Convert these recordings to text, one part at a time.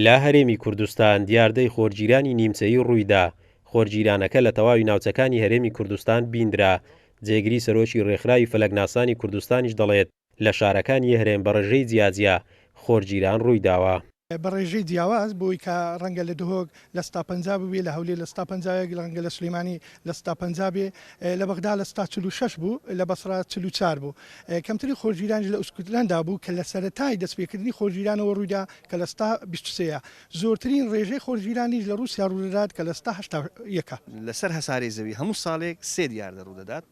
لە هەرێمی کوردستان دیاردەی خۆرگیرانی نیمچەیی ڕوویدا، خۆرگیرانەکە لە تەواوی ناوچەکانی هەرێمی کوردستان بیندرا، جێگری سەرۆکی ڕێکخراوی فەلەکناسانی کوردستانیش دەڵێت، لە شارەکانی هەرێم بە ڕێژەی جیاجیا خۆرگیران ڕوویداوە. بە ڕێژەی جیاواز بۆی کە ڕەنگە لە دهۆک 50% ببێ، لە هەولێر 51%، ڕەنگە لە سلێمانی 50% بێ، لە بەغدا 46% بوو، لە بەسڕە 44 بوو. کەمترین خۆرگیرانیش لە ئوسکوتلەندا بوو کە لە سەرەتای دەستپێکردنی خۆرگیرانەوە ڕوویدا کە 23%ە. زۆرترین ڕێژەی خۆرگیرانیش لە ڕووسیا ڕوودەدات کە 81%ە. لەسەر هەسارەی زەوی هەموو ساڵێک سێ دیاردە ڕوودەدات،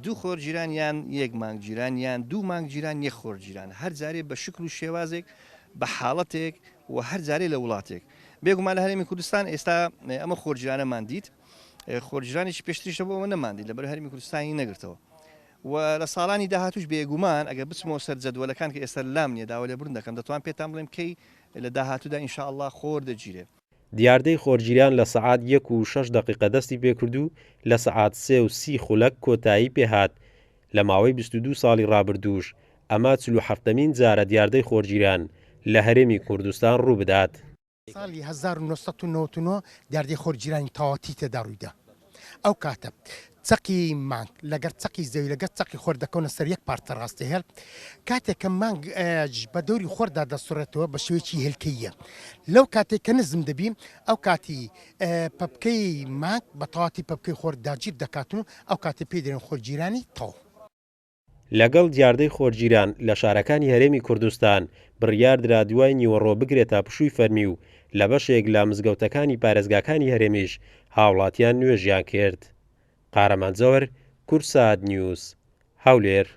دوو خۆرگیران یان یەک مانگگیران یان دوو مانگگیران یەک خۆرگیران، هەر جارێ بە شکل و شێوازێک، بە حاڵەتێک و هەر جارێ لە وڵاتێک. بێگومان لە هەرێمی کوردستان ئێستا ئەمە خۆرگیرانەمان دیت، خۆرگیرانێکی پێشتریش هەبوو ئەوە نەماندیت، لەبەر هەرێمی کوردستانی نەگرتەوە و لە ساڵانی داهاتووش بێگومان ئەگەر بچمەوە سەر جەدوەلەکان کە ئێستا لام نییە داوای لێبوردن دەکەم دەتوانم پێتان بڵێم کەی لە داهاتوودا ان شاء اللە خۆر دەگیرێ. دیاردەی خۆرگیران لە سەعات یەک و شەش دەقیقە دەستی پێکرد و لە سەعات سێ و سی خولەک کۆتایی پێهات، لە ماوەی 22 ساڵی ڕابردووش ئەمە چل و حەفتەمین جارە دیاردەی خۆرگیران لە هەرێمی کوردستان ڕووبدات. ساڵی 1999 دیاردەی خۆرگیرانی تەواوەتی تێدا ڕوویدا. ئەو کاتە چەقی مانگ لەگەر چەقی زەوی لەگەر چەقی خۆر دەکەونە سەر یەک پارچە ڕاستی هێڵ. کاتێک کە مانگ بە دەوری خۆردا دەسوڕێتەوە بە شێوەیەکی هێلکەییە. لەو کاتێک کە نزم دەبی ئەو کاتی پەپکەی مانگ بە تەواوەتی پەپکەی خۆر داگیر دەکات و ئەو کاتێ پێی دەرێن خۆرگیرانی تەواو. لەگەڵ دیاردەی خۆرگیران لە شارەکانی هەرێمی کوردستان، بڕیاردرا دوای نیوەڕۆ بکرێتە پشووی فەرمی و لە بەشێک لە مزگەوتەکانی پارێزگاکانی هەرێمیش هاوڵاتیان نوێژیان کرد. قارەمان جەوهەر، کوردسات نیوز، هەولێر.